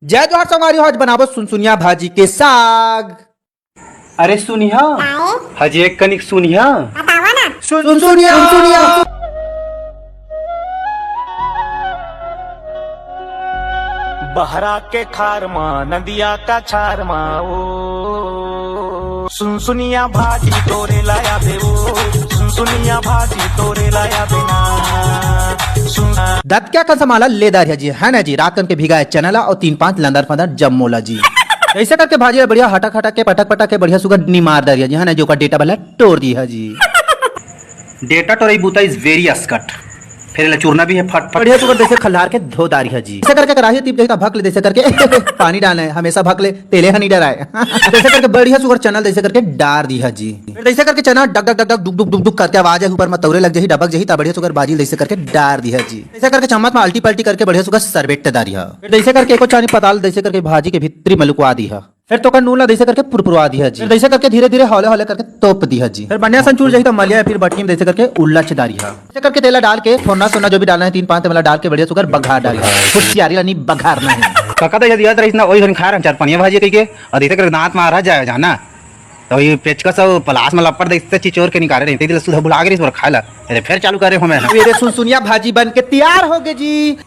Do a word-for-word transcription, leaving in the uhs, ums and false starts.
जय जोहार संगवारी हो, आज बनाबो सुनसुनिया भाजी के साग। अरे सुनिहा, हजी एक कनिक सुनिहा। सुन सुनिया। बहरा के खार मा नदिया का छार मा ओ सुनसुनिया भाजी तोरे लाया दे ओ सुनसुनिया भाजी तोरे लाया दे ना सुन दतक्या कन समाला ले दारिहा जी, है ना जी। रात कन के भिगाए चना ला और तीन पांच लंदर फंदर जम्मो ला जी। ऐसे करके भाजी ला बढ़िया हटक हटक के पटक पटक के बढ़िया सुगर निमार दारिहा जी, है ना जी। ओकर डेटा वाला टोर दिहा जी। डेटा टोरई बूता is very असकट। फिर एला चूरना भी है फट फट। बढ़िया सुगर जैसे खल्हार के धो दारिहा जी। ऐसे करके कराही टीप जैसे भक ले, जैसे करके पानी डाले, हमेशा भक ले, तेले हनी डराए। जैसे करके बढ़िया सुगर चना ला जैसे करके डार दिहा जी। फिर जैसे करके चना डग डग डग डग डुक डुक डुक डुक करके आवाज आही, ऊपर में तौरे लग जाही, डबक जाही, ता बढ़िया सुगर भाजी ला जैसे करके डार दिहा जी। जैसे करके चम्मच में आल्टी पलटी करके बढ़िया सुगर सरबेट दारिहा। फिर जैसे करके एको चानी पताल जैसे करके भाजी के भीतरी में लुकवा दिहा। फिर तो ओकर नून ला जैसे करके पुरपुरवा दिहा जी। फिर जैसे करके धीरे धीरे हौले हौले करके तोप दिहा जी। फिर बढ़िया सन चूर जाही तो मलिया फिर बटनी में जैसे करके उल्लच दारिहा। जैसे करके तेला डाल के फोरना सोना जो भी डालना है तीन पांच तेमला डाल के बढ़िया सुगर बघार डारिहा। होशियारी ला नी बघारना है। कका तो यदि याद रहिस ना, वही घन खा रहा चार पनिया भाजी कही के, और जैसे करके दांत मार रहा जाए जाना। तो ये पेचकस और पलास में लपड़ देखते चिचोर के निकाले रहिते, दिल सुधा भुला के रहिस और खाला। अरे फिर चालू करे हो मैं। मेरे सुनसुनिया भाजी बन के तैयार हो गए जी।